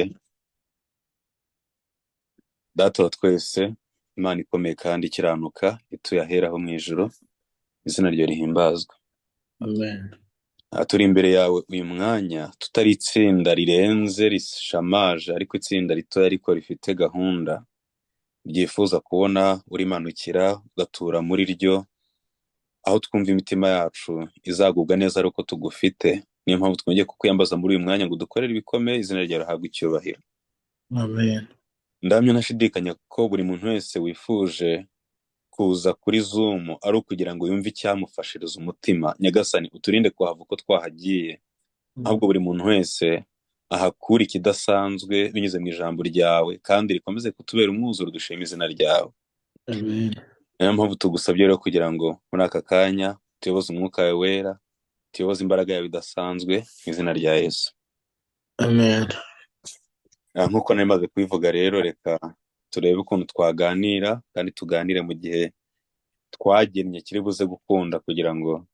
Dusenge. Data wa twese, Imana ikomeye kandi ikiranuka, ituye ahera ho mu ijuru, izina ryawe rihimbazwe. Amen. Aha turi imbere yawe uyu mwanya, tutari itsinda rirenze rishamaje, ariko itsinda ritoya ariko rifite gahunda, ryifuza kubona urimanukira ugatura muri ryo, aho twumva imitima yacu izagubwa neza ari uko tugufite. Niyo mpamvu twongeye kukwiyambaza muri uyu mwanya ngo udukorere ibikomeye, izina ryawe rihabwe icyubahiro. Amen. Ndamya ntashidikanya ko buri muntu wese wifuje kuza kuri Zoom ari ukugira ngo yumve icyamufashiriza umutima. Nyagasani, uturinde kuhava uko twahagiye, ahubwo buri muntu wese ahakure ikidasanzwe binyuze mu ijambo ryawe, kandi rikomeze kutubera umwuzuro, dushima izina ryawe. Amen. Niyo mpamvu tugusabye rero kugira ngo muri aka kanya tuyoboze umwuka wawe wera, tuyoboze imbaraga yawe idasanzwe mu izina rya Yesu. Amen. Nk'uko nari maze kubivuga rero, reka turebe ukuntu twaganira, kandi tuganire mu gihe twagennye kiri buze gukunda, kugira ngo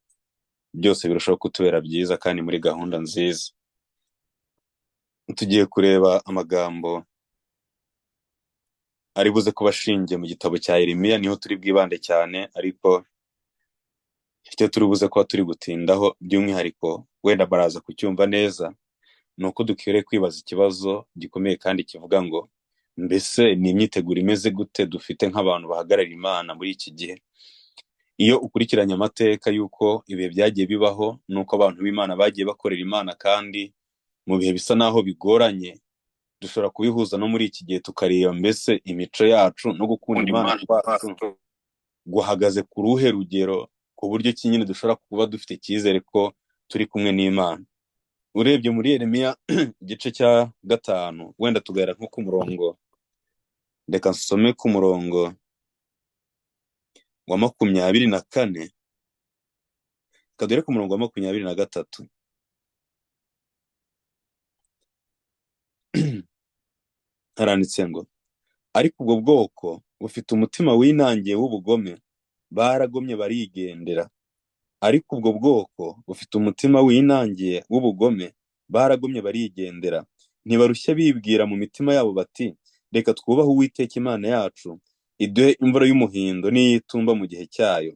byose birusheho kutubera byiza kandi muri gahunda nziza. Tugiye kureba amagambo ari buze kuba ashingiye mu gitabo cya Yeremiya, niho turi bwibande cyane, ariko icyo turi buze kuba turi gutindaho by'umwihariko, wenda baraza kucyumva neza, ni uko dukwiriye kwibaza ikibazo gikomeye kandi kivuga ngo mbese ni imyiteguro imeze gute dufite nk'abantu bahagararira Imana muri iki gihe? Iyo ukurikiranye amateka y'uko ibihe byagiye bibaho, n'uko abantu b'Imana bagiye bakorera Imana kandi mu bihe bisa naho bigoranye, dushobora kubihuza no muri iki gihe tukareba mbese imico yacu no gukunda Imana kwacu guhagaze ku ruhe rugero, ku buryo ki nyine dushobora kuba dufite icyizere ko turi kumwe n'Imana. Urebye muri Yeremiya igice cya 5, wenda tugahera nko ku murongo, reka nsome ku murongo wa 24, reka duhere ku murongo wa 23. Haranditse ngo ariko ubwo bwoko bufite umutima winangiye w'ubugome, baragomye barigendera. Ariko ubwo bwoko bufite umutima winangiye w'ubugome, baragomye barigendera. Ntibarushya bibwira mu mitima yabo bati reka twubahe Uwiteka Imana yacu, iduhe imvura y'umuhindo n'iyitumba mu gihe cyayo,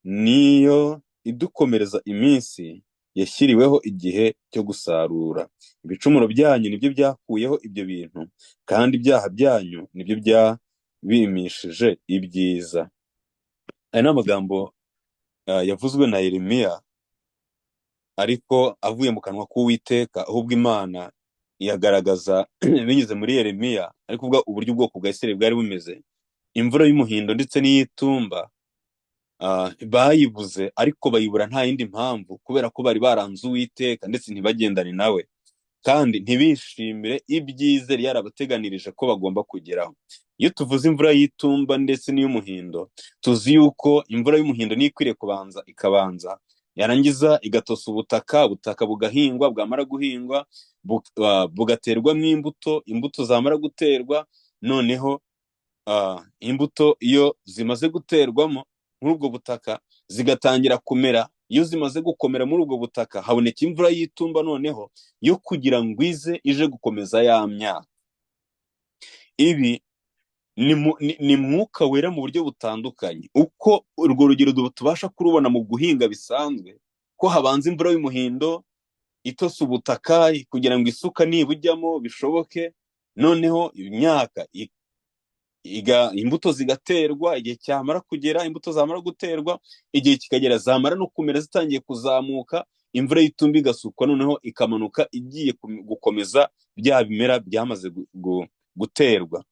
niyo idukomereza iminsi yashyiriweho igihe cyo gusarura. Ibicumuro byanyu nibyo byakuyeho ibyo bintu, kandi ibyaha byanyu nibyo byabimishije ibyiza. Aya ni amagambo yavuzwe na Yeremiya, ariko avuye mu kanwa k'Uwiteka, ahubwo Imana iyagaragaza binyuze muri Yeremiya, ari kuvuga uburyo ubwoko bwa Isirayeli bwari bumeze. Imvura y'umuhindo ndetse n'iyitumba bayibuze, ariko bayibura nta yindi mpamvu, kubera ko bari baranze Uwiteka ndetse ntibagendane nawe, kandi ntibishimire ibyiza yari yarabateganirije ko bagomba kugeraho. Iyo tuvuze imvura y'itumba ndetse n'iy'umuhindo, tuzi yuko imvura y'umuhindo niyo ikwiriye kubanza ikabanza, yarangiza igatosa ubutaka, ubutaka bugahingwa, bwamara guhingwa bugaterwamo imbuto, imbuto zamara guterwa, noneho imbuto iyo zimaze guterwamo muri ubwo butaka zigatangira kumera. Iyo zimaze gukomera muri ubwo butaka haboneka imvura y'itumba noneho yo kugira ngo ize ije gukomeza ya myaka. Ibi ni mwuka wera mu buryo butandukanye. Uko urwo rugero tubasha kurubona mu guhinga bisanzwe, ko habanza imvura y'umuhindo itosa ubutaka kugira ngo isuka nibujyamo bishoboke, noneho imyaka imbuto zigaterwa, igihe cyamara kugera imbuto zamara guterwa, igihe kikagera zamara no kumera zitangiye kuzamuka, imvura y'itumba igasukwa, noneho ikamanuka igiye gukomeza bya bimera byamaze guterwa.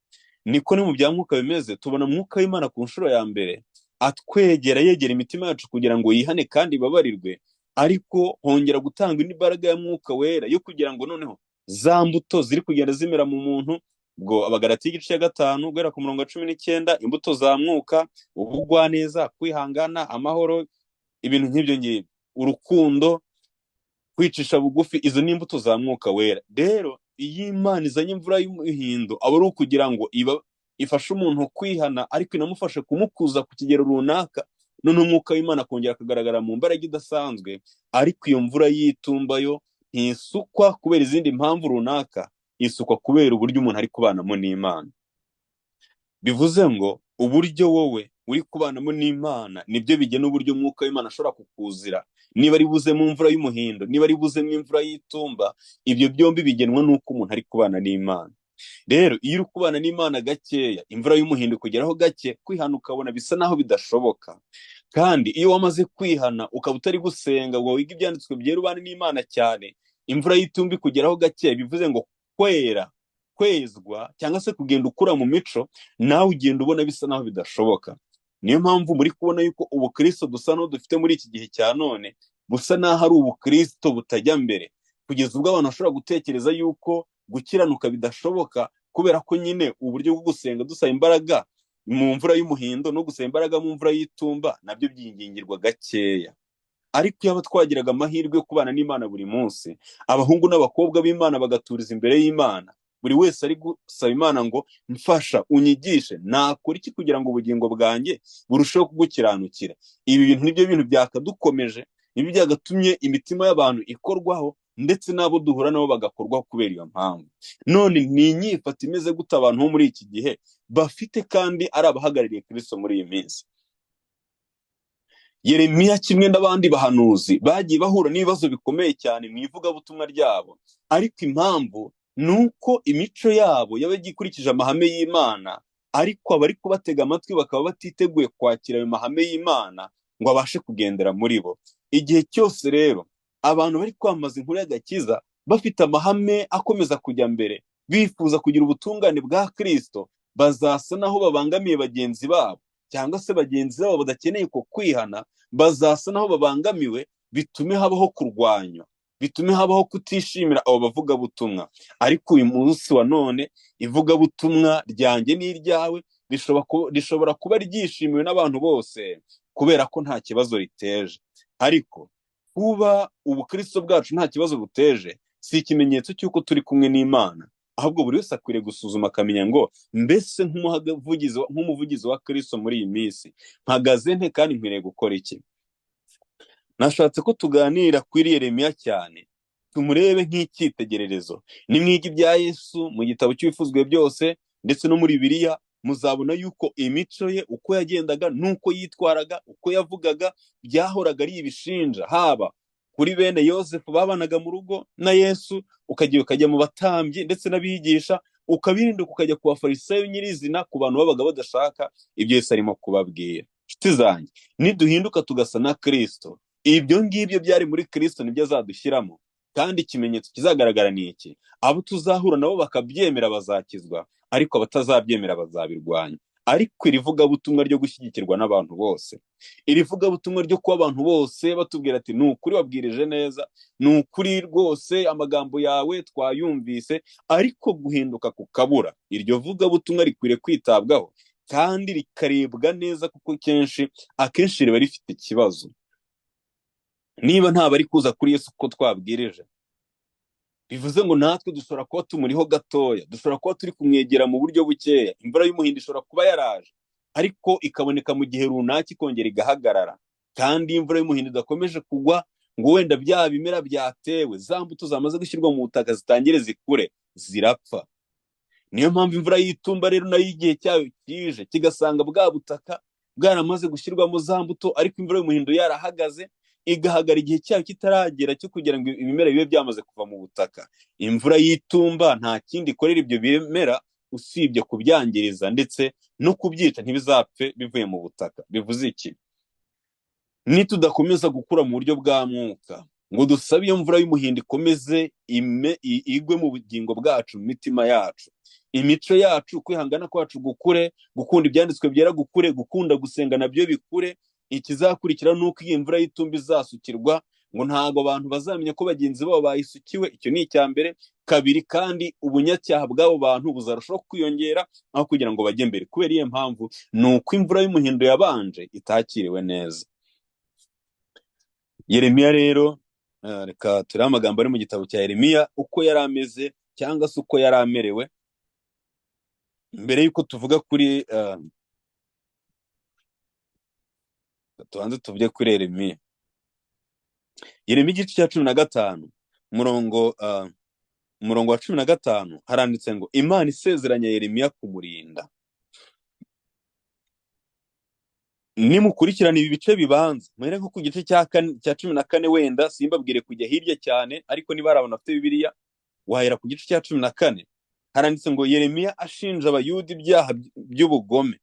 Niko no mu bya mwuka bimeze. Tubona mwuka w'Imana ku nshuro ya mbere atwegera, yegera imitima yacu kugira ngo yihane kandi ibabarirwe, ariko hongera gutanga indi mbaraga ya mwuka wera yo kugira ngo noneho za mbuto ziri kugenda zimera mu muntu. Ubwo Abagalatiya igice cya 5 guhera ku murongo wa 19, imbuto za mwuka, ubugwaneza, kwihangana, amahoro, ibintu nk'ibyo ngibyo, urukundo, kwicisha bugufi, izo ni imbuto za mwuka wera. Rero iyo Imana izanye imvura y'umuhindo, aba ari ukugira ngo ifashe umuntu kwihana, ariko inamufashe kumukuza ku kigero runaka, noneho umwuka w'Imana akongera akagaragara mu mbaraga idasanzwe. Ariko iyo mvura y'itumba yo ntisukwa kubera izindi mpamvu runaka, Isukwa kubera uburyo umuntu ari kubanamo n'Imana. Bivuze ngo uburyo wowe uri kubanamo n'Imana nibyo bigena uburyo umwuka w'Imana ashobora kukuzira. Niba ari buze mu mvura y'umuhindo, niba ari buze mu imvura y'itumba, ibyo byombi bigenwa n'uko umuntu ari kubana n'Imana. Rero iyo uri kubana n'Imana gakeya, imvura y'umuhindo ikugeraho gake, kwihana ukabona bisa naho bidashoboka. Kandi iyo wamaze kwihana ukaba utari gusenga ngo wige ibyanditswe byera ubane n'Imana cyane, imvura y'itumba ikugeraho gake, bivuze ngo kwera, kwezwa cyangwa se kugenda ukura mu mico, nawe ugenda ubona bisa naho bidashoboka. Niyo mpamvu muri kubona yuko ubukristo dusa n'aho dufite muri iki gihe cya none busa n'aho ari ubukristo butajya mbere, kugeza ubwo abantu bashobora gutekereza yuko gukiranuka bidashoboka, kubera ko nyine uburyo bwo gusenga dusaba imbaraga mu mvura y'umuhindo no gusaba imbaraga mu mvura y'itumba nabyo byingingirwa gakeya. Ariko iyo twagiraga amahirwe yo kubana n'Imana buri munsi, abahungu n'abakobwa b'Imana bagaturiza imbere y'Imana, buri wese ari gusaba Imana ngo mfasha, unyigishe, nakora iki kugira ngo ubugingo bwanjye burusheho kugukiranukira. Ibi bintu nibyo bintu byakadukomeje, nibyo byagatumye imitima y'abantu ikorwaho, ndetse n'abo duhura nabo bagakorwaho kubera iyo mpamvu. None ni inyifato imeze gute abantu bo muri iki gihe bafite kandi ari abahagarariye Kristo muri iyi minsi? Yeremiya kimwe n'abandi bahanuzi bagiye bahura n'ibibazo bikomeye cyane mu ivugabutumwa ryabo, ariko impamvu ni uko imico yabo yaba ikurikije amahame y'Imana, ariko abari kubatega amatwi bakaba batiteguye kwakira ayo mahame y'Imana ngo abashe kugendera muri bo. Igihe cyose rero abantu bari kwamamaza inkuru y'agakiza bafite amahame akomeza kujya mbere, bifuza kugira ubutungane bwa Kristo, bazasa naho babangamiye bagenzi babo, cyangwa se bagenzi babo badakeneye ko kwihana, bazasa naho babangamiwe, bitume habaho kurwanywa, bitume habaho kutishimira abo bavugabutumwa. Ariko uyu munsi wa none ivugabutumwa ryanjye n'iryawe rishobora kuba ryishimiwe n'abantu bose kubera ko nta kibazo riteje. Ariko kuba ubukristo bwacu nta kibazo buteje si ikimenyetso cy'uko turi kumwe n'Imana, ahubwo buri wese akwiriye gusuzuma akamenya ngo mbese nk'umuvugizi wa Kristo muri iyi minsi mpagaze nte kandi nkwiriye gukora iki? Nashatse ko tuganira kuri Yeremiya cyane, tumurebe nk'icyitegererezo. Nimwiga ibya Yesu mu gitabo cy'ibifuzwe byose ndetse no muri Bibiliya, muzabona yuko imico ye, uko yagendaga n'uko yitwaraga, uko yavugaga, byahoraga ari ibishinja, haba kuri bene Yosefu babanaga mu rugo na Yesu, ukagiye ukajya mu batambyi ndetse n'abigisha, ukabirinduka ukajya ku bafarisayo nyirizina, ku bantu babaga badashaka ibyo Yesu arimo kubabwira. Nshuti zanjye, niduhinduka tugasa na Kristo, ibyo ngibyo byari muri Kristo nibyo azadushyiramo. Kandi ikimenyetso kizagaragara ni iki: abo tuzahura nabo bakabyemera bazakizwa, ariko abatazabyemera bazabirwanya. Ariko iri vugabutumwa ryo gushyigikirwa n'abantu bose, iri vugabutumwa ryo kuba abantu bose batubwira ati ni ukuri wabwirije neza, ni ukuri rwose amagambo yawe twayumvise, ariko guhinduka kukabura, iryo vugabutumwa rikwiriye kwitabwaho kandi rikarebwa neza, kuko akenshi riba rifite ikibazo. Niba nta bari kuza kuri Yesu kuko twabwirije, bivuze ngo natwe dushobora kuba tumuriho gatoya, dushobora kuba turi kumwegera mu buryo bukeya. Imvura y'umuhindo ishobora kuba yaraje, ariko ikaboneka mu gihe runaka ikongera igahagarara. Kandi imvura y'umuhindo idakomeje kugwa ngo wenda bya bimera byatewe, za mbuto zamaze gushyirwa mu butaka zitangire zikure, zirapfa. Niyo mpamvu imvura y'itumba rero nayo igihe cyayo kije kigasanga bwa butaka bwaramaze gushyirwamo za mbuto, ariko imvura y'umuhindo yarahagaze, igahagara igihe cyayo kitaragera cyo kugira ngo ibimera bibe byamaze kuva mu butaka. Imvura y'itumba nta kindi ikorera ibyo bimera usibye kubyangiriza ndetse no kubyica, ntibizapfe bivuye mu butaka. Bivuze iki? Nitudakomeza gukura mu buryo bwa mwuka ngo dusabe iyo mvura y'umuhindo ikomeze igwe mu bugingo bwacu, mu mitima yacu, imico yacu, kwihangana kwacu gukure, gukunda ibyanditswe byera gukure, gukunda gusenga nabyo bikure. Ikizakurikira nuko iyi mvura y'itumba izasukirwa, ngo ntago abantu bazamenya ko bagenzi babo bayisukiwe. Icyo ni icya mbere. Kabiri, kandi ubunyacyaha bw'abo bantu buzarushaho kwiyongera aho kugira ngo bajye mbere. Kubera iyo mpamvu ni uko imvura y'umuhindo yabanje itakiriwe neza. Yeremiya rero, reka turebe amagambo ari mu gitabo cya Yeremiya, uko yari ameze cyangwa se uko yari amerewe mbere yuko tuvuga kuri tubanze tuvuge kuri Yeremiya. Yeremiya igice cya 15 umurongo Umurongo wa 15 haranditse ngo Imana isezeranya Yeremiya kumurinda. Nimukurikirana ibi bice bibanza, muhere nko ku gice cya 14, wenda simbabwire kujya hirya cyane, ariko niba hari abantu bafite Bibiliya wahera ku gice cya 14. Haranditse ngo Yeremiya ashinja Abayuda ibyaha by'ubugome.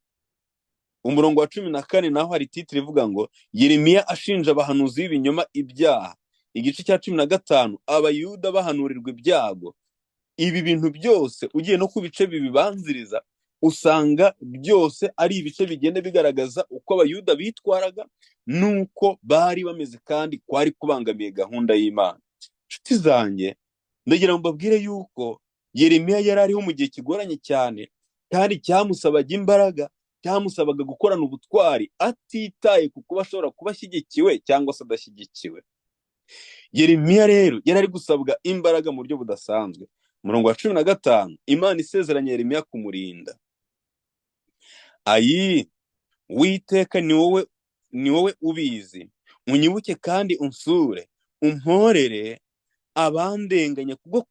Umurongo wa 14 naho hari titire ivuga ngo Yeremiya ashinja abahanuzi b'ibinyoma ibyaha. Igice cya 15 Abayuda bahanurirwa ibyago. Ibi bintu byose ugiye no ku bice bibibanziriza usanga byose ari ibice bigenda bigaragaza uko Abayuda bitwaraga n'uko bari bameze, kandi kwari kubangamiye gahunda y'Imana. Inshuti zanjye, ndagira ngo mbabwire yuko Yeremiya yari ariho mu gihe kigoranye cyane, kandi cyamusabaga imbaraga, cyamusabaga gukorana ubutwari, atitaye ku kuba ashobora kuba ashyigikiwe cyangwa se adashyigikiwe. Yeremiya rero yari ari gusabwa imbaraga mu buryo budasanzwe. Umurongo wa 15, Imana isezeranya Yeremiya kumurinda. Ayi, Uwiteka ni wowe ubizi, unyibuke kandi unsure, umporere abandenganya kubwo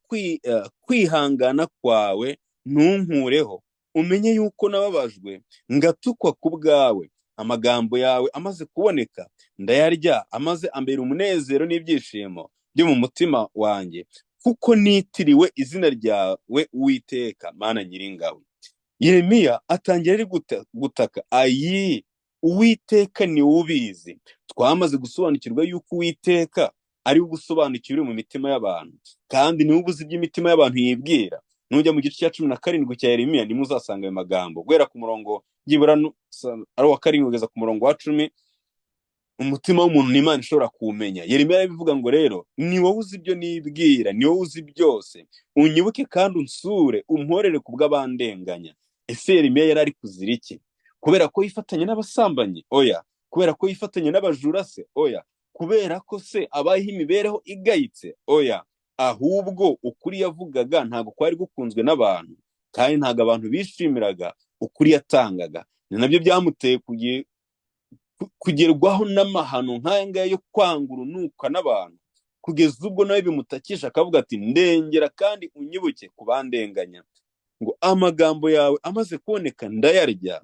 kwihangana kwawe, ntunkureho. Umenye yuko nababajwe ngatukwa ku bwawe. Amagambo yawe amaze kuboneka ndayarya, amaze ambera umunezero n'ibyishimo byo mu mutima wanjye, kuko nitiriwe izina ryawe Uwiteka Mana Nyiringabo. Yeremiya atangira ari gutaka, ayi Uwiteka ni ubizi. Twamaze gusobanukirwa yuko Uwiteka ari ugusobanukirwa mu mitima y'abantu, kandi niwe ubuze iby'imitima y'abantu yibwira. Nujya mu gice cya 17 cya Yeremiya nimwe uzasanga ayo magambo, guhera ku murongo byibura ari uwa 7 kugeza ku murongo wa 10. Umutima w'umuntu ni Imana ishobora kuwumenya. Yeremiya arabivuga ngo rero ni wowe uzi ibyo nibwira, ni wowe uzi byose, unyibuke kandi unsure, umporere ku bw'abandenganya. Ese Yeremiya yari ari kuzira iki? Kubera ko yifatanya n'abasambanyi? Oya. Kubera ko yifatanya n'abajura se? Oya. Kubera ko se abayeho imibereho igayitse? Oya. Ahubwo ukuri yavugaga ntabwo kwari gukunzwe n'abantu, kandi ntabwo abantu bishimiraga ukuri yatangaga. Ni nabyo byamuteye kugerwaho n'amahano nk'aya ngaya yo kwanga urunuka n'abantu, kugeza ubwo nawe bimutakisha akavuga ati ndengera kandi unyibuke ku bandenganya. Ngo amagambo yawe amaze kuboneka ndayarya,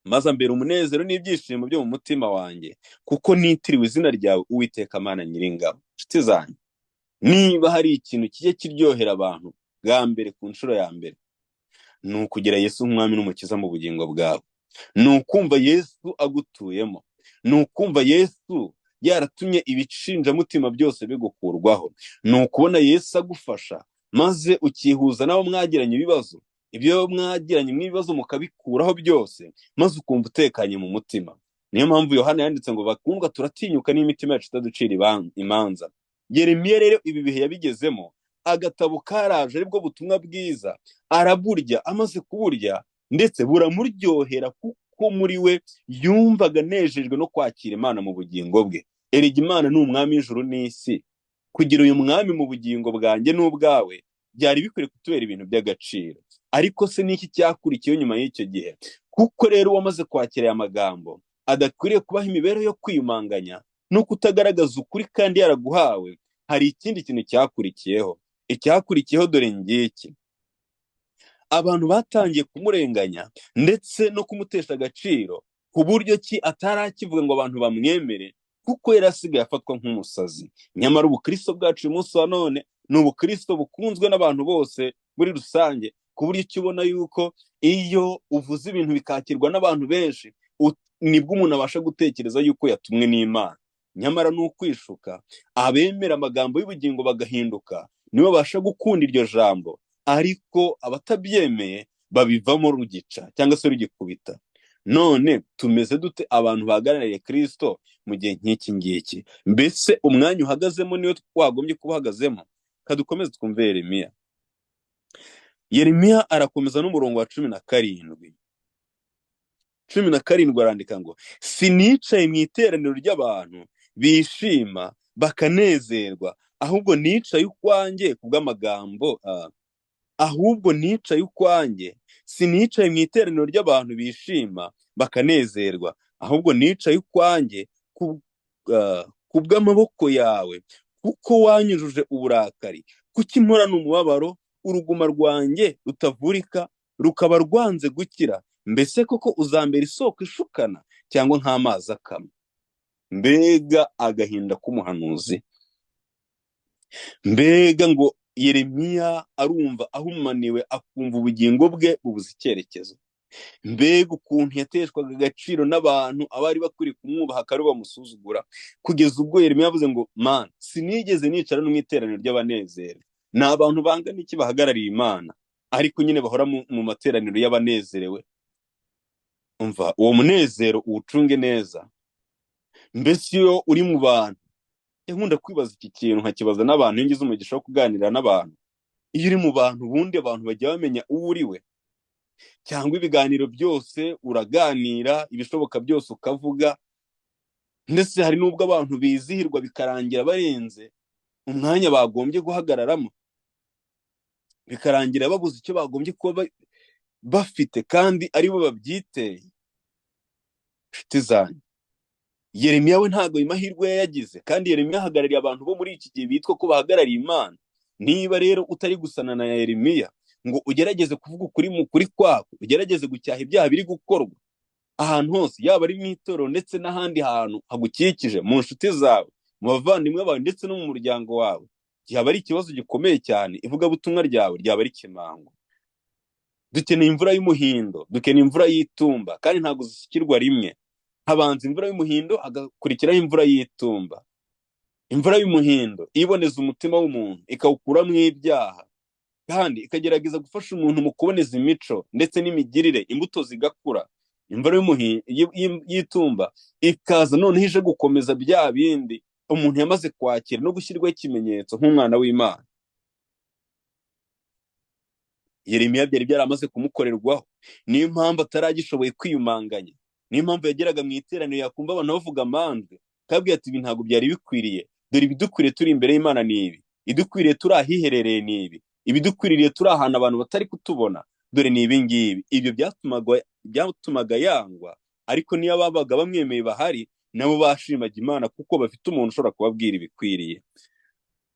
maze ambera umunezero n'ibyishimo byo mu mutima wanjye, kuko nitiriwe izina ryawe Uwiteka Mana Nyiringabo. Inshuti zanjye, niba hari ikintu kijya kiryohera abantu bwa mbere ku nshuro ya mbere, ni ukugira Yesu nk'umwami n'umukiza mu bugingo bwawe, ni ukumva Yesu agutuyemo, ni ukumva Yesu yaratumye ibicinjamutima byose bigukurwaho, ni ukubona Yesu agufasha maze ukihuza n'abo mwagiranye ibibazo, ibyo mwagiranye ibibazo mukabikuraho byose, maze ukumva utekanye mu mutima. Niyo mpamvu Yohana yanditse ngo bakundwa turatinyuka n'imitima yacu itaducira imanza. Yeremiya rero ibi bihe yabigezemo, agatabo karaje aribwo butumwa bwiza, araburya, amaze kuburya ndetse buramuryohera, kuko muri we yumvaga anejejwe no kwakira Imana mu bugingo bwe. Erega Imana ni umwami w'ijuru n'isi. Kugira uyu mwami mu bugingo bwanjye n'ubwawe byari bikwiriye kutubera ibintu by'agaciro. Ariko se niki cyakurikiyeho nyuma y'icyo gihe? Kuko rero uwamaze kwakira aya magambo adakwiriye kubaho imibereho yo kwiyumanganya no kutagaragaza ukuri kandi yaraguhawe, hari ikindi kintu cyakurikiyeho. Icyakurikiyeho dore ngiki: abantu batangiye kumurenganya ndetse no kumutesha agaciro, ku buryo ki atarakivuga ngo abantu bamwemere, kuko yari asigaye afatwa nk'umusazi. Nyamara ubukristo bwacu uyu munsi wa none ni ubukristo bukunzwe n'abantu bose muri rusange, ku buryo icyo ubona yuko iyo uvuze ibintu bikakirwa n'abantu benshi, nibwo umuntu abasha gutekereza yuko yatumwe n'Imana. Nyamara ni ukwishuka. Abemera amagambo y'ubugingo bagahinduka nibo babasha gukunda iryo jambo, ariko abatabyemeye babivamo rugica cyangwa se rugikubita. None tumeze dute abantu bahagarariye Kristo mu gihe nk'iki ngiki? Mbese umwanya uhagazemo niwe wagombye kuba uhagazemo? Kadukomeze twumve Yeremiya. Yeremiya arakomeza n'umurongo wa 17. 17 arandika ngo sinicaye mu iteraniro ry'abantu bishima bakanezerwa, ahubwo nicaye ukwanjye kubw'amagambo ahubwo nicaye ukwanjye, sinicaye mu iteraniro ry'abantu bishima bakanezerwa, ahubwo nicaye ukwanjye kubw'amaboko yawe, kuko wanyujuje uburakari, Kuki mporana umubabaro, uruguma rwanjye rutavurika, rukaba rwanze gukira? Mbese koko uzambera isoko ishukana cyangwa nk'amazi akama? Mbega agahinda k'umuhanuzi! Mbega ngo Yeremiya arumva ahumaniwe, akumva ubugingo bwe bubuze icyerekezo. Mbega ukuntu yateshwaga agaciro n'abantu abari bakwiriye kumwubaha akaba aribo bamusuzugura, kugeza ubwo Yeremiya yavuze ngo: "Mana, sinigeze nicara no mu iteraniro ry'abanezero." Ni abantu bangana iki bahagarariye Imana, ariko nyine bahora mu materaniro y'abanezerewe? Umva, uwo munezero uwucunge neza. Mbese iyo uri mu bantu, nkunda kwibaza iki kintu, nkakibaza n'abantu iyo ngize umugisha wo kuganira n'abantu: iyo uri mu bantu, ubundi abantu bajya bamenya uwo uri we? Cyangwa ibiganiro byose uraganira, ibishoboka byose ukavuga, ndetse hari n'ubwo abantu bizihirwa bikarangira barenze umwanya bagombye guhagararamo, bikarangira babuze icyo bagombye kuba bafite kandi aribo babyiteye? Inshuti zanjye, Yeremiya we ntabwo ayo mahirwe yayagize, kandi Yeremiya ahagarariye abantu bo muri iki gihe bitwa ko bahagarariye Imana. Niba rero utari gusana na Yeremiya ngo ugerageze kuvuga ukuri mu kuri kwako, ugerageze gucyaha ibyaha biri gukorwa ahantu hose, yaba ari mu itorero ndetse n'ahandi hantu hagukikije, mu nshuti zawe, mu bavandimwe bawe ndetse no mu muryango wawe, byaba ari ikibazo gikomeye cyane. Ivugabutumwa ryawe ryaba ari ikimango. Dukeneye imvura y'umuhindo, dukeneye imvura y'itumba, kandi ntabwo zisukirwa rimwe. Habanza imvura y'umuhindo, hagakurikiraho imvura y'itumba. Imvura y'umuhindo iboneza umutima w'umuntu, ikawukuramo ibyaha, kandi ikagerageza gufasha umuntu mu kuboneza imico ndetse n'imigirire, imbuto zigakura. Imvura y'itumba ikaza noneho ije gukomeza bya bindi umuntu yamaze kwakira no gushyirwaho ikimenyetso nk'umwana w'Imana. Yeremiya byari byaramaze kumukorerwaho, niyo mpamvu ataragishoboye kwiyumanganya, niyo mpamvu yageraga mu iteraniro yakumva abantu bavuga amandwe, akabwira ati: "Ibi ntabwo byari bikwiriye. Dore ibidukwiriye turi imbere y'Imana ni ibi, idukwiriye turi ahiherereye ni ibi, ibidukwiriye turi ahantu abantu batari kutubona dore ni ibi ngibi." Ibyo byatumaga yangwa, ariko niyo babaga bamwemeye bahari, nabo bashimaga Imana kuko bafite umuntu ushobora kubabwira ibikwiriye.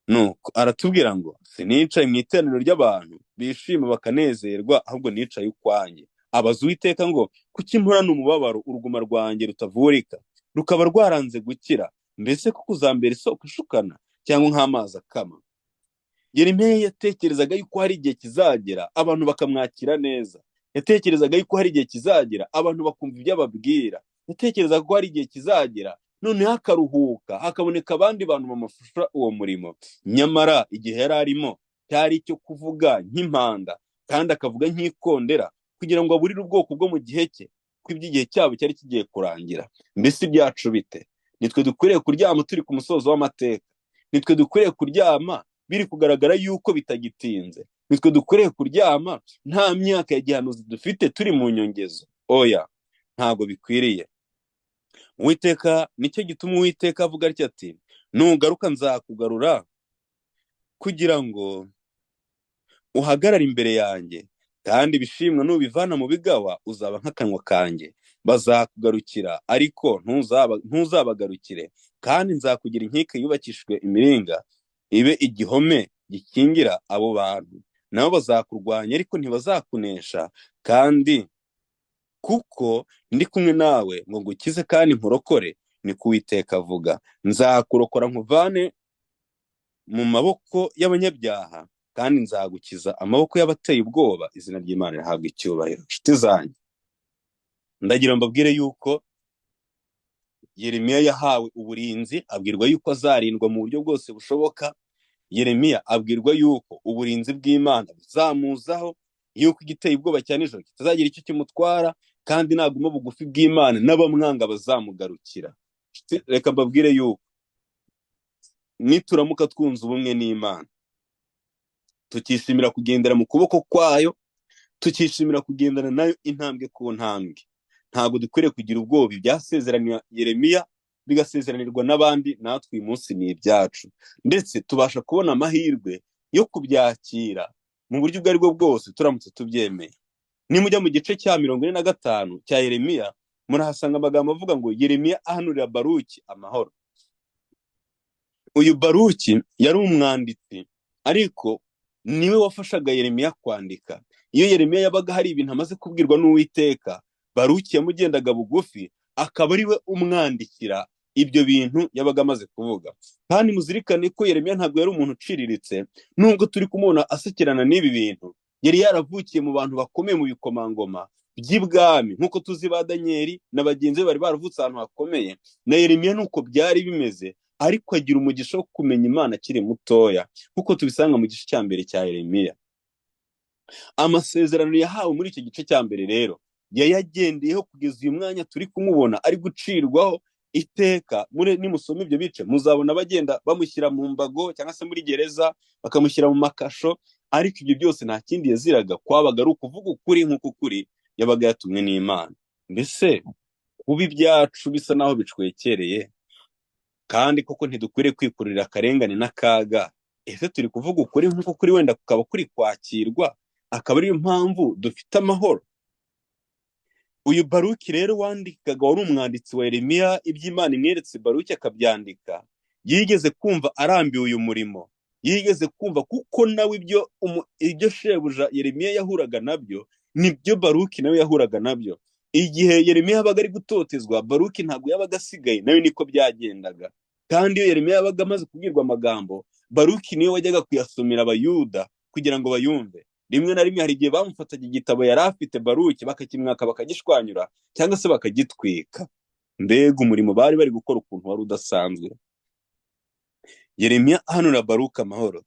Nuko aratubwira ngo: "Sinicaye mu iteraniro ry'abantu bishima bakanezerwa, ahubwo nicaye ukwanjye." Abaza Uwiteka ngo: "Kuki mporana umubabaro, uruguma rwanjye rutavurika, rukaba rwaranze gukira? Mbese koko uzambera isoko ishukana cyangwa nk'amazi akama?" Yeremiya yatekerezaga yuko hari igihe kizagera abantu bakamwakira neza, yatekerezaga yuko hari igihe kizagera abantu bakumva ibyo ababwira, yatekerezaga ko hari igihe kizagera noneho akaruhuka, hakaboneka abandi bantu bamufasha uwo murimo. Nyamara igihe yari arimo cyari icyo kuvuga nk'impanda, kandi akavuga nk'ikondera, kugira ngo aburire ubwoko bwo mu gihe cye ko iby'igihe cyabo cyari kigiye kurangira. Mbese ibyacu bite? Nitwe dukwiriye kuryama turi ku musozo w'amateka? Nitwe dukwiriye kuryama biri kugaragara yuko bitagitinze? Nitwe dukwiriye kuryama nta myaka ya gihanuzi dufite, turi mu nyongezo? Oya, ntabwo bikwiriye. Uwiteka, nicyo gituma Uwiteka avuga atya ati: "Nugaruka nzakugarura kugira ngo uhagarare imbere yanjye, kandi ibishimwa nubivana mu bigawa uzaba nk'akanwa kanjye. Bazakugarukira, ariko ntuzabagarukire, kandi nzakugira inkike yubakishijwe imiringa, ibe igihome gikingira abo bantu. Nabo bazakurwanya, ariko ntibazakunesha, kandi kuko ndi kumwe nawe ngo ngukize kandi nkurokore, ni ko Uwiteka avuga. Nzakurokora nkuvane mu maboko y'abanyabyaha, kandi nzagukiza amaboko y'abateye ubwoba." Izina ry'Imana rihabwa icyubahiro. Inshuti zanjye, ndagira mbabwire yuko Yeremiya yahawe uburinzi, abwirwa yuko azarindwa mu buryo bwose bushoboka. Yeremiya abwirwa yuko uburinzi bw'Imana buzamuzaho, yuko igiteye ubwoba cya nijoro kitazagira icyo kimutwara, kandi naguma bugufi bw'Imana n'abamwanga bazamugarukira. Reka mbabwire yuko nituramuka twunze ubumwe n'Imana, tukishimira kugendera mu kuboko kwayo, tukishimira kugendana nayo intambwe ku ntambwe, ntabwo dukwiriye kugira ubwoba. Ibyasezeraniwe Yeremiya bigasezeranirwa n'abandi, natwe uyu munsi ni ibyacu, ndetse tubasha kubona amahirwe yo kubyakira mu buryo ubwo aribwo bwose turamutse tubyemeye. Nimujya mu gice cya 45 cya Yeremiya, murahasanga amagambo avuga ngo: "Yeremiya ahanurira Baruki amahoro." Uyu Baruki yari umwanditsi. Ariko niwe wafashaga Yeremiya kwandika. Iyo Yeremiya yabaga hari ibintu amaze kubwirwa n'Uwiteka, Baruki yamugendaga bugufi akaba ari we umwandikira ibyo bintu yabaga amaze kuvuga. Kandi muzirikane ko Yeremiya ntabwo yari umuntu uciriritse, nubwo turi kumubona asekerana n'ibi bintu, yari yaravukiye mu bantu bakomeye mu bikomangoma by'ibwami, nk'uko tuzi ba Daniyeli na bagenzi be bari baravutse ahantu hakomeye. Na Yeremiya nuko byari bimeze, ariko agira umugisha wo kumenya Imana akiri mutoya, nk'uko tubisanga mu gice cya mbere cya Yeremiya. Amasezerano yahawe muri icyo gice cya mbere rero yayagendeyeho kugeza uyu mwanya turi kumubona ari gucirwaho iteka. Nimusoma ibyo bice muzabona bagenda bamushyira mu mbago cyangwa se muri gereza, bakamushyira mu makasho, ariko ibyo byose nta kindi yaziraga, kwabaga ari ukuvuga ukuri nk'uko ukuri yabaga yatumwe n'Imana. Mbese kuba ibyacu bisa naho bicwekereye, kandi koko ntidukwiriye kwikururira akarengane n'akaga, ese turi kuvuga ukuri nk'uko kuri wenda kukaba kuri kwakirwa, akaba ariyo mpamvu dufite amahoro? Uyu Baruki rero wandikaga, wari umwanditsi wa Yeremiya, iby'Imana imweretse Baruki akabyandika, yigeze kumva arambiwe uyu murimo, yigeze kumva kuko nawe ibyo shebuja Yeremiya yahuraga nabyo nibyo Baruki nawe yahuraga nabyo. Igihe Yeremiya yabaga ari gutotezwa, Baruki ntabwo yabaga asigaye, nawe niko byagendaga. Kandi iyo Yeremiya yabaga amaze kubwirwa amagambo, Baruki niwe wajyaga kuyasomera Abayuda kugira ngo bayumve. Rimwe na rimwe hari igihe bamufataga igitabo yari afite Baruki bakakimwaka bakagishwanyura cyangwa se bakagitwika. Mbega umurimo bari bari gukora ukuntu wari udasanzwe. Yeremiya ahanura Baruki amahoro.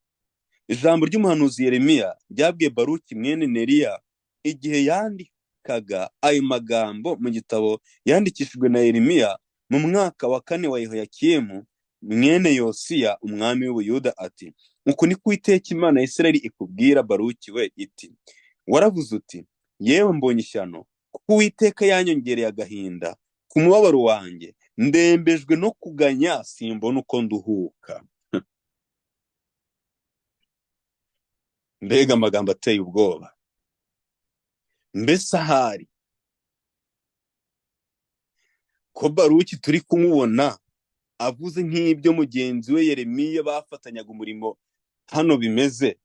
Ijambo ry'umuhanuzi Yeremiya ryabwiye Baruki mwene Neriya igihe yandikaga ayo magambo mu gitabo yandikishijwe na Yeremiya mu mwaka wa 4 wa Yehoyakimu mwene Yosiya umwami w'Ubuyuda, ati: uku ni ko Uwiteka Imana ya Isirayeli ikubwira Baruki we iti: waravuze uti yewe mbonye ishyano, kuko Uwiteka yanyongereye agahinda ku mubabaro wanjye, ndembejwe no kuganya simbona uko nduhuka. Mbega amagambo ateye ubwoba! Mbese ahari ko Baruki turi kumubona avuze nk'ibyo mugenzi we Yeremiya bafatanyaga umurimo hano bimeze.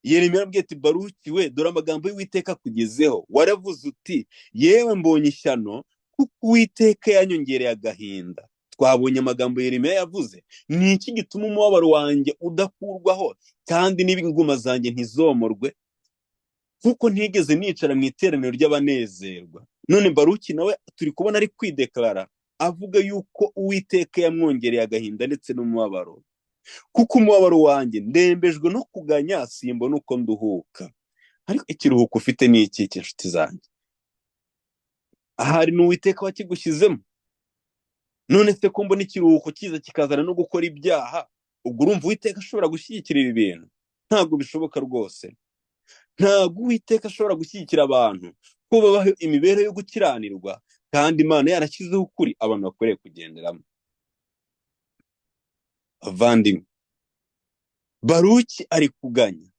Yeremiya arabwira ati: Baruki we, dore amagambo y'Uwiteka akugezeho, waravuze uti yewe mbonye ishyano, kuko Uwiteka yanyongereye agahinda. Twabonye amagambo Yeremiya yavuze. Ni iki gituma umubabaro wanjye udakurwaho, kandi n'inguma zanjye ntizomorwe? Kuko ntigeze nicara mu iteraniro ry'abanezerwa. None Baruki nawe turi kubona ari kwideklara avuga yuko Uwiteka yamwongereye agahinda ndetse n'umubabaro. Kuko umubabaro wanjye ndembejwe no kuganya simbona uko nduhuka. Ariko ikiruhuko ufite ni iki, inshuti zanjye? Ahari ni Uwiteka wakigushyizemo. None se ko mbona ikiruhuko kiza kikazana no gukora ibyaha, ubwo urumva Uwiteka ashobora gushyigikira ibi bintu? Ntabwo bishoboka rwose. Ntabwo Uwiteka ashobora gushyigikira abantu ko babaho imibereho yo gukiranirwa, kandi Imana yarashyizeho ukuri abantu bakwiriye kugenderamo. Abavandimwe, Baruki ari kuganya,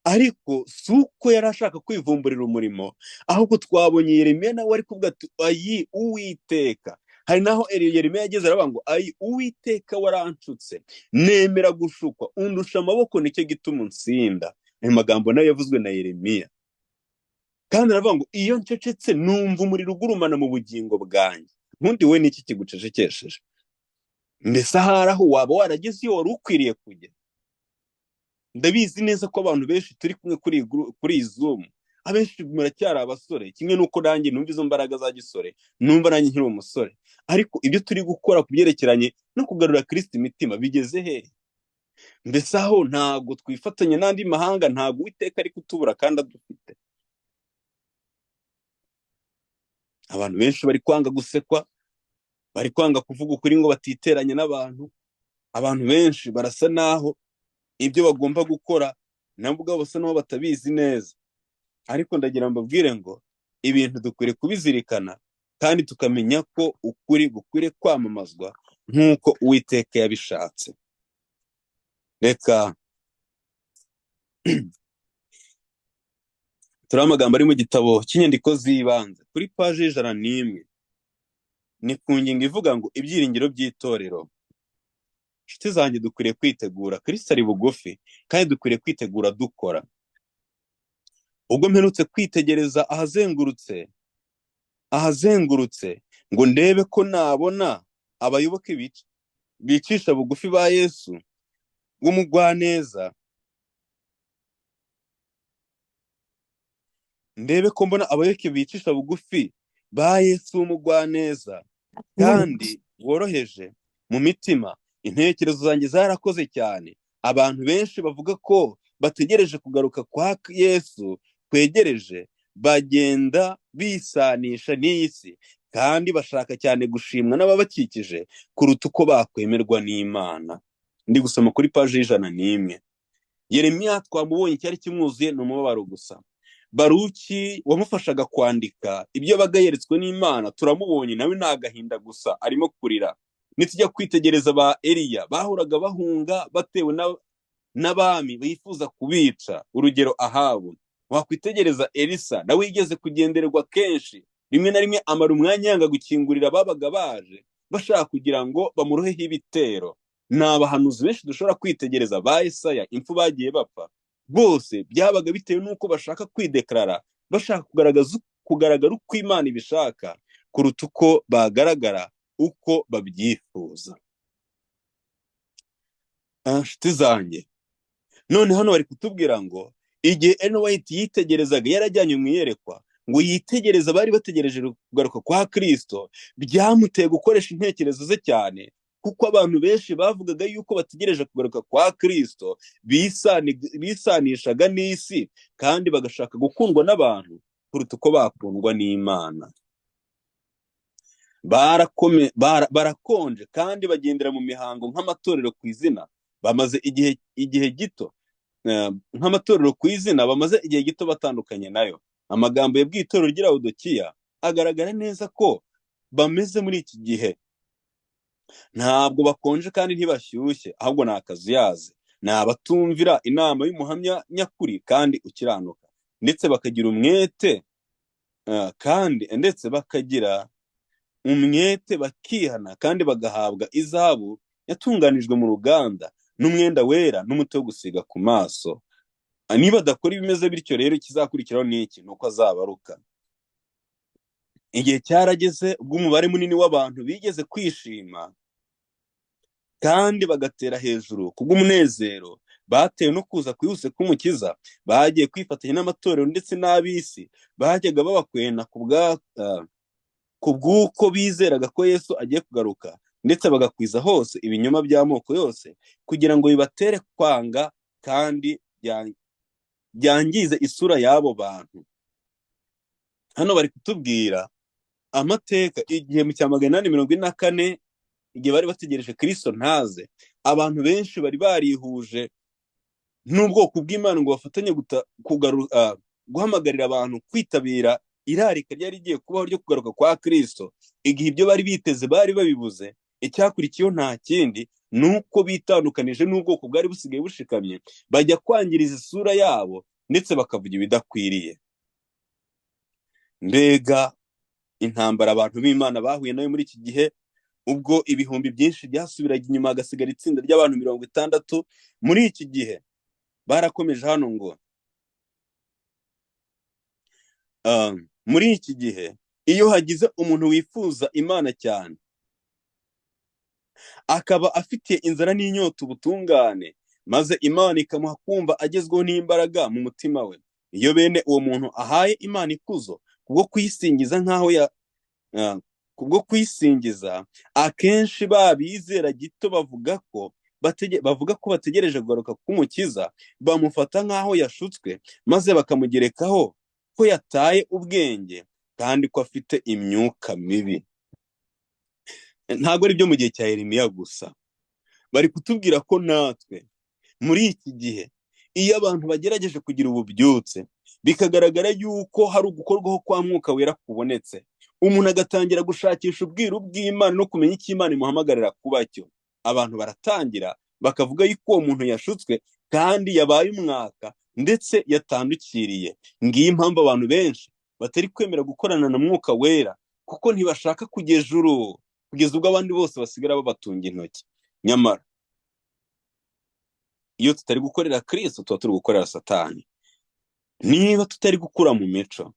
ariko si uko yari ashaka kwivumburira umurimo, ahubwo twabonye Yeremiya nawe ari kuvuga ati ayi Uwiteka. Hari naho Yeremiya yageze aravuga ngo ayi Uwiteka waranshutse, nemera gushukwa, undusha amaboko, nicyo gituma unsinda. Ayo magambo nayo yavuzwe na Yeremiya. Kandi aravuga ngo iyo ncecetse numva umuriro ugurumana mu bugingo bwanjye. Nkundi we niki kigucecekesheje? Mbese ahari aho waba warageze iyo wari ukwiriye kujya? Ndabizi neza ko abantu benshi turi kumwe kuri iyi Zoom, abenshi muracyari abasore, kimwe nuko nanjye numva izo mbaraga za gisore, numva nanjye nkiri umusore. Ariko ibyo turi gukora ku byerekeranye no kugarura Kristo imitima bigeze hehe? Mbese aho ntago twifatanya n'andi mahanga, ntago Uwiteka ari kutubura kandi adufite. Abantu benshi bari kwanga gusekwa, bari kwanga kuvuga ukuri ngo batiteranye n'abantu. Abantu benshi barasa naho ibyo bagomba gukora nabo ubwabo basa naho batabizi neza. Ariko ndagira mbabwire ngo ibintu dukwiriye kubizirikana kandi tukamenya ko ukuri gukwiriye kwamamazwa nk'uko Uwiteka yabishatse. Reka turi amagambo ari mu gitabo cy'inyandiko z'ibanze kuri paji 101, ni ku ngingo ivuga ngo ibyiringiro by'itorero. Inshuti zanjye, dukwiriye kwitegura. Kristo ari bugufi kandi dukwiriye kwitegura dukora. Ubwo mperutse kwitegereza ahazengurutse ngo ndebe ko nabona abayoboke bicisha bugufi ba Yesu w'umugwaneza, ndebe ko mbona abayoboke bicisha bugufi ba Yesu w'umugwaneza kandi woroheje mu mitima, intekerezo zanjye zarakoze cyane. Abantu benshi bavuga ko bategereje kugaruka kwa Yesu kwegereje, bagenda bisanisha n'iyi si kandi bashaka cyane gushimwa n'ababakikije kuruta uko bakwemerwa n'Imana. Ndi gusoma kuri paji 101. Yeremiya twamubonye, icyari kimwuzuye ni umubabaro gusa. Baruki wamufashaga kwandika ibyo yabaga yeretswe n'Imana turamubonye, nawe ni agahinda gusa, arimo kurira. Nitujya kwitegereza ba Eliya bahoraga bahunga batewe n'abami bifuza kubica, urugero Ahabu. Wakwitegereza Elisa nawe yigeze kugendererwa kenshi, rimwe na rimwe amara umwanya yanga gukingurira ababaga baje bashaka kugira ngo bamuroheho ibitero. Ni abahanuzi benshi dushobora kwitegereza ba Yesaya, impfu bagiye bapfa bose byabaga bitewe n'uko bashaka kwidekarara, bashaka kugaragara uko Imana ibishaka kuruta uko bagaragara uko babyifuza. Inshuti zanjye, none hano bari kutubwira ngo igihe Ellen White yitegerezaga yarajyanye mu iyerekwa ngo yitegereze abari bategereje kugaruka kwa Kristo, byamuteye gukoresha intekerezo ze cyane, kuko abantu benshi bavugaga yuko bategereje kugaruka kwa Kristo bisanishaga n'isi kandi bagashaka gukundwa n'abantu kuruta uko bakundwa n'Imana. Barakonje kandi bagendera mu mihango nk'amatorero ku izina, bamaze igihe gito nk'amatorero ku izina, bamaze igihe gito batandukanye nayo. Amagambo yabwiye itorero ry'i Laodikiya agaragara neza ko bameze muri iki gihe. Ntabwo bakonje kandi ntibashyushye, ahubwo ni akazuyaze. Ni abatumvira inama y'umuhamya nyakuri kandi ukiranuka, ndetse bakagira umwete kandi ndetse bakagira umwete bakihana kandi bagahabwa izahabu yatunganijwe mu ruganda n'umwenda wera n'umuti wo gusiga ku maso. Niba adakora ibimeze bityo rero, ikizakurikiraho ni iki? Ni uko azabaruka. Igihe cyarageze ubwo umubare munini w'abantu bigeze kwishima kandi bagatera hejuru kubw'umunezero batewe no kuza kwihuse k'Umukiza, bagiye kwifatanya n'amatorero ndetse n'ab'isi bajyaga babakwena kubw'uko bizeraga ko Yesu agiye kugaruka, ndetse bagakwiza hose ibinyoma by'amoko yose kugira ngo bibatere kwanga kandi byangize isura y'abo bantu. Hano bari kutubwira amateka igihe mu cya 844, igihe bari bategereje Kristo ntaze, abantu benshi bari barihuje n'ubwoko bw'Imana ngo bafatanye guhamagarira abantu kwitabira irarika ryari rigiye kubaho ryo kugaruka kwa Kristo. Igihe ibyo bari biteze bari babibuze, icyakurikiyeho nta kindi nuko bitandukanije n'ubwoko bwari busigaye bushikamye, bajya kwangiriza isura yabo ndetse bakavuga ibidakwiriye. Mbega intambara abantu b'Imana bahuye nayo muri iki gihe, ubwo ibihumbi byinshi byasubiraga inyuma hagasigara itsinda ry'abantu 60. Muri iki gihe barakomeje hano ngo muri iki gihe iyo hagize umuntu wifuza Imana cyane akaba afitiye inzara n'inyota ubutungane, maze Imana ikamuha kumva agezweho n'imbaraga mu mutima we, iyo bene uwo muntu ahaye Imana ikuzo kubwo kuyisingiza nkaho ya kubwo kuyisingiza, akenshi babizera gito bavuga ko bategereje kugaruka k'Umukiza, bamufata nkaho yashutswe, maze bakamugerekaho ko yataye ubwenge kandi ko afite imyuka mibi. Ntabwo ari byo mu gihe cya Yeremiya gusa, bari kutubwira ko natwe muri iki gihe iyo abantu bagerageje kugira ububyutse, bikagaragara yuko hari ugukorwaho kwa Mwuka Wera kubonetse, umuntu agatangira gushakisha ubwiru bw'Imana no kumenya icyo Imana imuhamagarira kuba cyo, abantu baratangira bakavuga yuko uwo muntu yashutswe kandi yabaye umwaka ndetse yatandukiriye. Ngiyi impamvu abantu benshi batari kwemera gukorana na Mwuka Wera, kuko ntibashaka kugeza ubwo abandi bose basigara babatunga intoki. Nyamara Iyo tutari gukorera Kristo, tuba turi gukorera Satani. Niba tutari gukura mu mico,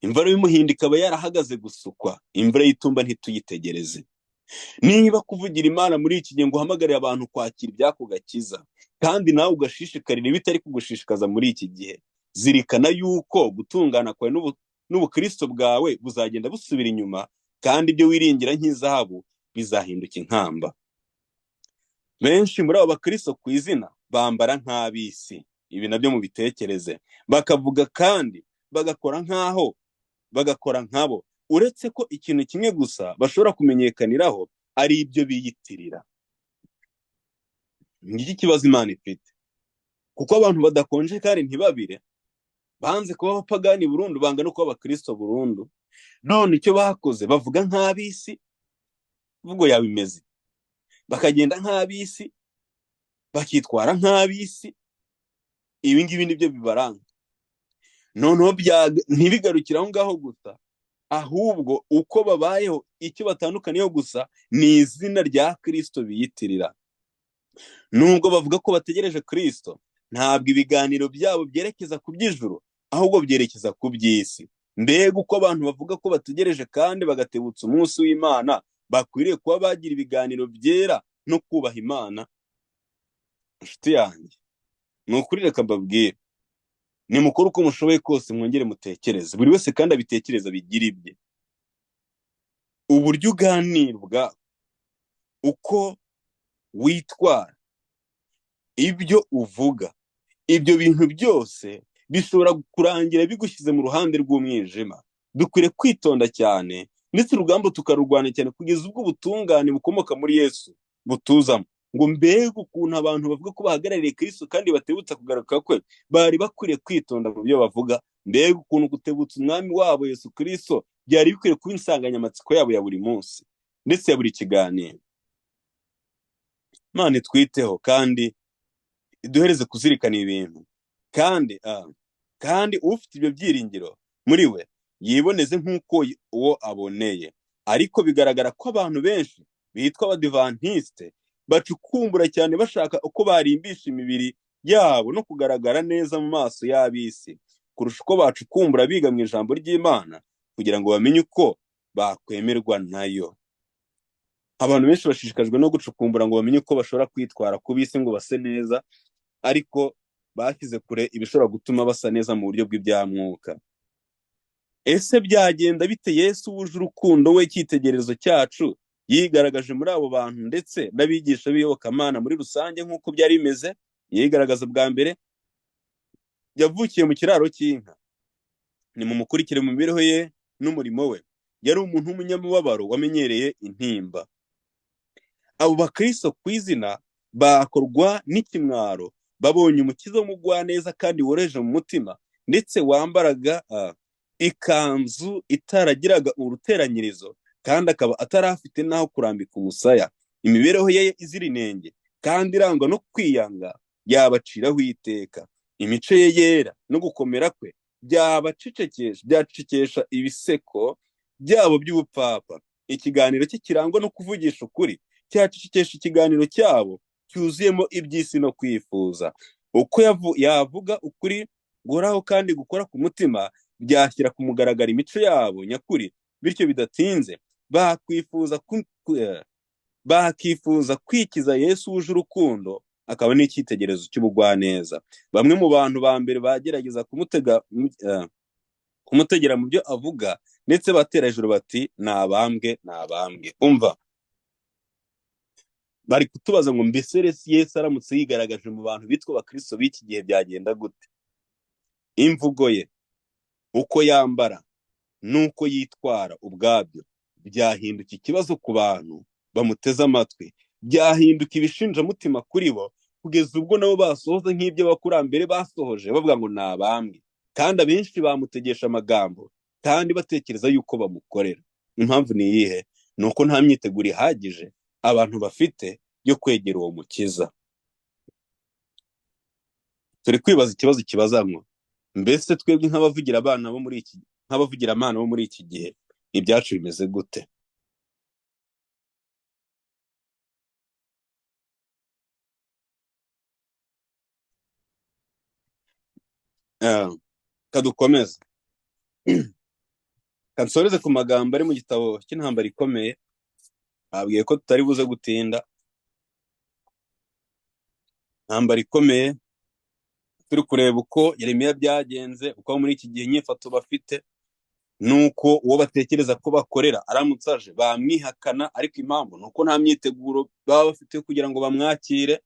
imvura y'umuhindo ikaba yarahagaze gusukwa, imvura y'itumba ntituyitegereze. Niba kuvugira Imana muri iki gihe ngo uhamagarire abantu kwakira iby'ako gakiza, kandi nawe ugashishikarira ibitari kugushishikaza muri iki gihe, zirikana yuko gutungana kwawe n'ubukristo bwawe buzagenda busubira inyuma, kandi ibyo wiringira nk'izahabu bizahinduka inkamba. Benshi muri abo bakristo ku izina bambara nk'ab'isi, ibi nabyo mubitekereze, bakavuga kandi bagakora nk'aho bagakora nkabo, uretse ko ikintu kimwe gusa bashobora kumenyekaniraho ari ibyo biyitirira. Ngiki kibazo Imana ifite, kuko abantu badakonje kandi ntibabire, banze kuba abapagani burundu, banga no kuba abakristo burundu. None icyo bakoze, bavuga nk'ab'isi, imvugo yabo imeze, bakagenda nk'ab'isi, bakitwara nk'ab'isi. Ibi ngibi nibyo bibaranga. Noneho ntibigarukire aho ngaho gusa, ahubwo uko babayeho, icyo batandukaniyeho gusa ni izina rya Kristo biyitirira. Nubwo bavuga ko bategereje Kristo, ntabwo ibiganiro byabo byerekeza ku by'ijuru, ahubwo byerekeza ku by'isi. Mbega uko abantu bavuga ko bategereje kandi bagatebutsa umunsi w'Imana, bakwiriye kuba bagira ibiganiro byera no kubaha Imana. Inshuti yanjye, ni ukuri reka mbabwire, nimukore uko mushoboye kose, mwongere mutekereze, buri wese kandi abitekereza bigira ibye. Uburyo uganirwa, uko witwara, ibyo uvuga, ibyo bintu byose bishobora kurangira bigushyize mu ruhande rw'umwijima. Dukwiriye kwitonda cyane, ndetse urugamba tukarurwana cyane kugeza ubwo ubutungane bukomoka muri Yesu butuzamo. Ngo mbega ukuntu abantu bavuga ko bahagarariye Kristo kandi batebutsa kugaruka kwe, bari bakwiriye kwitonda mu byo bavuga. Mbega ukuntu gutebutsa umwami wabo Yesu Kristo byari bikwiriye kuba insanganyamatsiko yabo ya buri munsi, ndetse ya buri kiganiro. Imana itwiteho kandi iduhereze kuzirikana ibintu, kandi ufite ibyo byiringiro muri we yiboneze nk'uko uwo aboneye. Ariko bigaragara ko abantu benshi bitwa abadivantiste bacukumbura cyane, bashaka uko barimbisha imibiri yabo no kugaragara neza mu maso y'ab'isi, kurusha uko bacukumbura biga mu ijambo ry'Imana kugira ngo bamenye uko bakwemerwa nayo. Abantu benshi bashishikajwe no gucukumbura ngo bamenye uko bashobora kwitwara ku b'isi ngo base neza, ariko bashyize kure ibishobora gutuma basa neza mu buryo bw'ibyamwuka. Ese byagenda bite Yesu wuje urukundo we, icyitegererezo cyacu, yigaragaje muri abo bantu ndetse n'abigisha b'iyobokamana muri rusange nk'uko byari bimeze? Yigaragaza bwa mbere, yavukiye mu kiraro cy'inka. Nimumukurikire mu mibereho ye n'umurimo we. Yari umuntu w'umunyamubabaro wamenyereye intimba. Abo bakristo ku izina bakorwa n'ikimwaro babonye umukiza w'umugwaneza kandi woroheje mu mutima, ndetse wambaraga ikanzu itaragiraga uruteranyirizo, kandi akaba atarafite n'aho kurambika umusaya. Imibereho ye izira inenge kandi irangwa no kwiyanga yabaciraho iteka. Imico ye yera no gukomera kwe byacecekesha ibiseko byabo by'ubupfapfa. Ikiganiro cye kirangwa no kuvugisha ukuri cyacecekesha ikiganiro cyabo cyuzuyemo iby'isi no kwifuza. Uko yavuga ukuri guhoraho kandi gukora ku mutima byashyira ku mugaragaro imico yabo nyakuri, bityo bidatinze bakifuza kwikiza Yesu wuje urukundo, akaba n'icyitegererezo cy'ubugwaneza. Bamwe mu bantu ba mbere bagerageza kumutegera mu byo avuga, ndetse batera hejuru bati nabambwe, nabambwe. Umva, bari kutubaza ngo mbese Yesu aramutse yigaragaje mu bantu bitwa abakristo b'iki gihe byagenda gute? Imvugo ye, uko yambara n'uko yitwara ubwabyo byahinduka ikibazo ku bantu bamuteze amatwi, byahinduka ibishinjamutima kuri bo, kugeza ubwo nabo basohoza nk'ibyo abakurambere basohoje bavuga ngo nabambwe. Kandi abenshi bamutegesha amagambo kandi batekereza yuko bamukorera. Impamvu ni iyihe? Ni uko nta myiteguro ihagije abantu bafite yo kwegera uwo mukiza. Turi kwibaza ikibazo kibazanwa, mbese twebwe nk'abavugira abana bo muri iki, nk'abavugira abana bo muri iki gihe, ibyacu bimeze gute? Kadukomeze, kansoreze ku magambo ari mu gitabo cy'intambara ikomeye. Babwiye ko tutari buze gutinda. Intambara ikomeye, turi kureba uko Yeremiya byagenze, uko muri iki gihe inyifato bafite, nuko uwo batekereza ko bakorera aramutse aje bamwihakana, ariko impamvu ni uko nta myiteguro baba bafite kugira ngo bamwakire,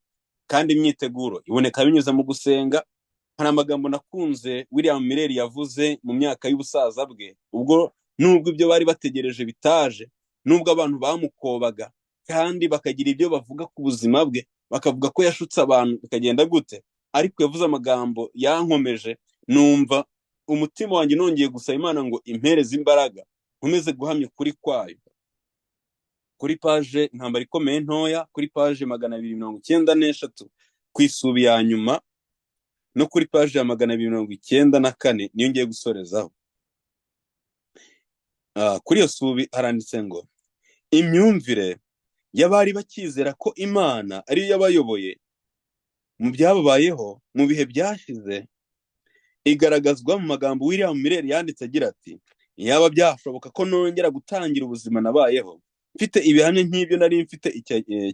kandi imyiteguro iboneka binyuze mu gusenga. Hari amagambo nakunze William Miller yavuze mu myaka y'ubusaza bwe, ubwo nubwo ibyo bari bategereje bitaje, nubwo abantu bamukobaga kandi bakagira ibyo bavuga ku buzima bwe, bakavuga ko yashutse abantu bikagenda gute, ariko yavuze amagambo yankomeje, numva umutima wanjye nongeye gusaba Imana ngo impereze imbaraga nkomeze guhamya ukuri kwayo. Kuri paje intambara ikomeye ntoya, kuri paje 293 ku isubi ya nyuma, no kuri paje ya 294 niyo ngiye gusorezaho. Kuri iyo subi haranditse ngo imyumvire y'abari bakizera ko Imana ariyo yabayoboye mu byababayeho mu bihe byashize igaragazwa mu magambo William Miller yanditse agira ati: yaba byashoboka ko nongera gutangira ubuzima nabayeho mfite ibihamya nk'ibyo nari mfite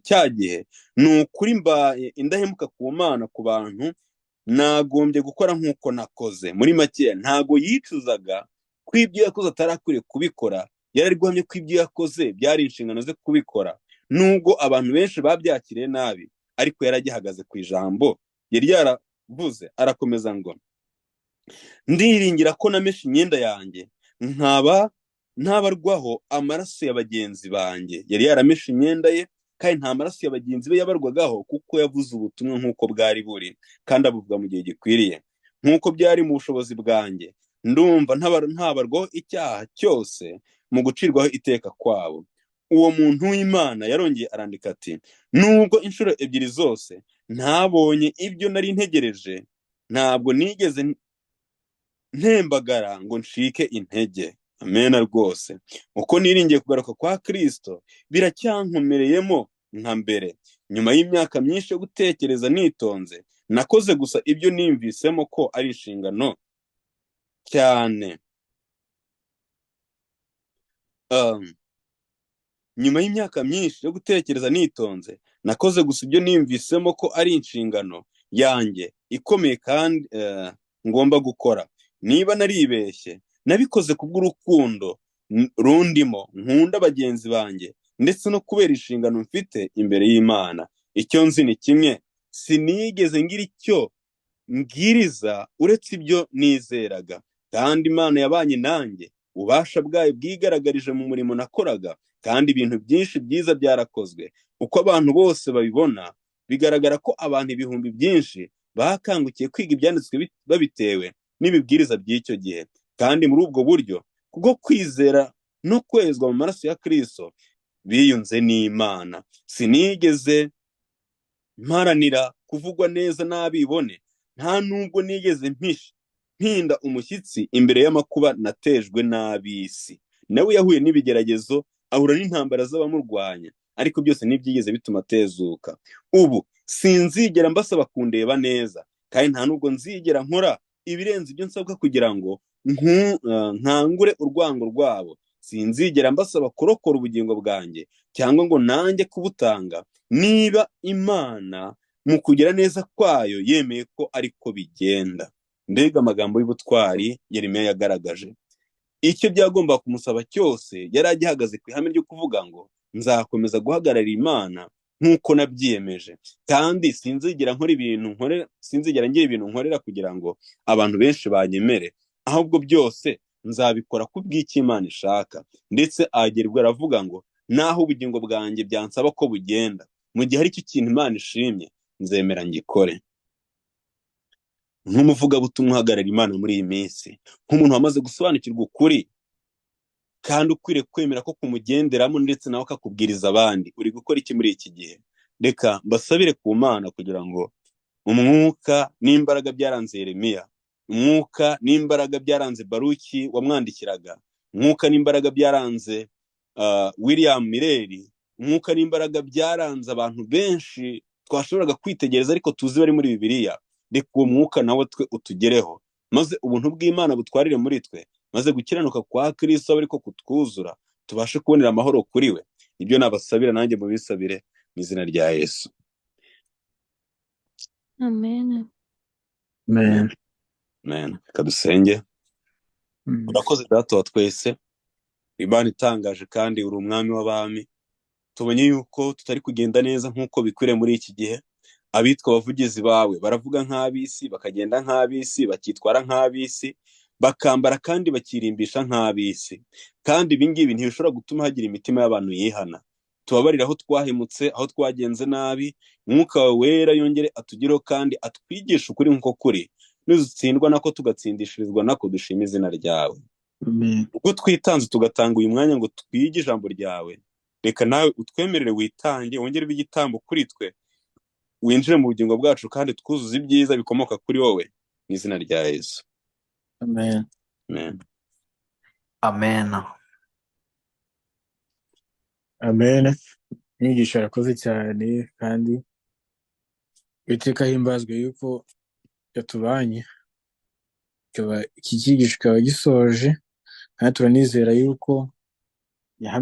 cya gihe, ni ukuri mbaye indahemuka ku Mana, ku bantu nagombye gukora nk'uko nakoze. Muri make ntago yicuzaga ko ibyo yakoze atarakwiriye kubikora, yari ari guhamya ko ibyo yakoze byari inshingano ze kubikora, nubwo abantu benshi babyakiriye nabi, ariko yari agihagaze ku ijambo yari yaravuze. Arakomeza ngo ndiringira ko nameshe imyenda yanjye nkaba ntabarwaho amaraso ya bagenzi banjye. Yari yarameshe imyenda ye kandi nta maraso ya bagenzi be yabarwagaho, kuko yavuze ubutumwa nk'uko bwari buri kandi abuvuga mu gihe gikwiriye. Nk'uko byari mu bushobozi bwanjye, ndumva ntabarwaho icyaha cyose mu gucirwaho iteka kwabo. Uwo muntu w'Imana yarongeye arandika ati: nubwo inshuro ebyiri zose ntabonye ibyo nari ntegereje, ntabwo nigeze ntembagara ngo ncike intege. Amena rwose. Uko niringiye kugaruka kwa Kristo biracyankomereyemo nka mbere. Nyuma y'imyaka myinshi yo gutekereza nitonze, nakoze gusa ibyo nimvisemo ko ari inshingano cyane. Nyuma y'imyaka myinshi yo gutekereza nitonze, nakoze gusa ibyo nimvisemo ko ari inshingano yanjye ikomeye kandi ngomba gukora. Niba naribeshye, nabikoze kubw'urukundo rundimo, nkunda bagenzi banjye, ndetse no kubera inshingano mfite imbere y'Imana. Icyo nzi ni kimwe, sinigeze ngira icyo mbwiriza uretse ibyo nizeraga, kandi Imana yabanye nanjye, ububasha bwayo bwigaragarije mu murimo nakoraga, kandi ibintu byinshi byiza byarakozwe. Uko abantu bose babibona, bigaragara ko abantu ibihumbi byinshi bakangukiye kwiga ibyanditswe babitewe n'ibibwiriza by'icyo gihe, kandi muri ubwo buryo kubwo kwizera no kwezwa mu maraso ya Kristo biyunze n'Imana. Sinigeze mparanira kuvugwa neza n'abibone, nta nubwo nigeze mpinda umushyitsi imbere y'amakuba natejwe n'ab'isi. Nawe yahuye n'ibigeragezo, ahura n'intambara z'abamurwanya, ariko byose ntibyigeze bituma atezuka. Ubu sinzigera mbasaba kundeba neza, kandi nta nubwo nzigera nkora ibirenze ibyo nsabwa kugira ngo nkangure urwango rwabo. Sinzigera mbasaba kurokora ubugingo bwanjye cyangwa ngo nanjye kubutanga, niba Imana mu kugira neza kwayo yemeye ko ariko bigenda. Mbega amagambo y'ubutwari Yeremiya yagaragaje! Icyo byagomba kumusaba cyose yari agihagaze ku ihame ryo kuvuga ngo nzakomeza guhagararira Imana nk'uko nabyiyemeje, kandi sinzigera nkora ibintu nkorera, sinzigera ngira ibintu nkorera kugira ngo abantu benshi banyemere, ahubwo byose nzabikora kubw'icyo Imana ishaka. Ndetse agerwa aravuga ngo naho ubugingo bwanjye byansaba ko bugenda, mu gihe aricyo kintu Imana ishimye nzemera ngikore. Nk'umuvugabutumwa uhagarara Imana muri iyi minsi, nk'umuntu wamaze gusobanukirwa ukuri kandi ukwiriye kwemera ko kumugenderamo ndetse nawe akakubwiriza abandi, uri gukora iki muri iki gihe? Reka mbasabire ku Mana kugira ngo umwuka n'imbaraga byaranze Yeremiya, umwuka n'imbaraga byaranze Baruki wamwandikiraga, umwuka n'imbaraga byaranze William Miller, umwuka n'imbaraga byaranze abantu benshi twashoboraga kwitegereza ariko tuzi bari muri Bibiliya, reka uwo mwuka nawe twe utugereho, Maze ubuntu bw'Imana butwarire muri twe, maze gukiranuka kwa Kristo abe ariko kutwuzura, tubashe kubonera amahoro kuri we. Ibyo nabasabira nanjye mubisabire mu izina rya Yesu. Amen. Amen. Amen. Reka dusenge. Urakoze Data wa twese, Imana itangaje kandi uri umwami w'abami. Tubonye yuko tutari kugenda neza nk'uko bikwiriye muri iki gihe. Abitwa abavugizi bawe baravuga nk'ab'isi, bakagenda nk'ab'isi, bakitwara nk'ab'isi, bakambara kandi bakirimbisha nk'ab'isi. Kandi ibi ngibi ntibishobora gutuma hagira imitima y'abantu yihana. Tubabarire aho twahemutse, aho twagenze nabi. Umwuka wawe wera yongere atugireho kandi atwigishe ukuri nk'uko kuri. Nidutsindwa nako tugatsindishirizwa nako, dushima izina ryawe. Amen. Ubwo twitanze tugatanga uyu mwanya ngo twige ijambo ryawe, reka nawe utwemerere witange, wongere ube igitambo kuri twe, winjire mu bugingo bwacu kandi twuzuze ibyiza bikomoka kuri wowe, mu izina rya Yesu. Amen. Amen. Amen. Amen. Inyigisho yarakoze cyane, kandi Uwiteka ahimbazwe yuko yatubanye. Iki cyigisho kikaba gisoje, kandi turanizera yuko yahamye.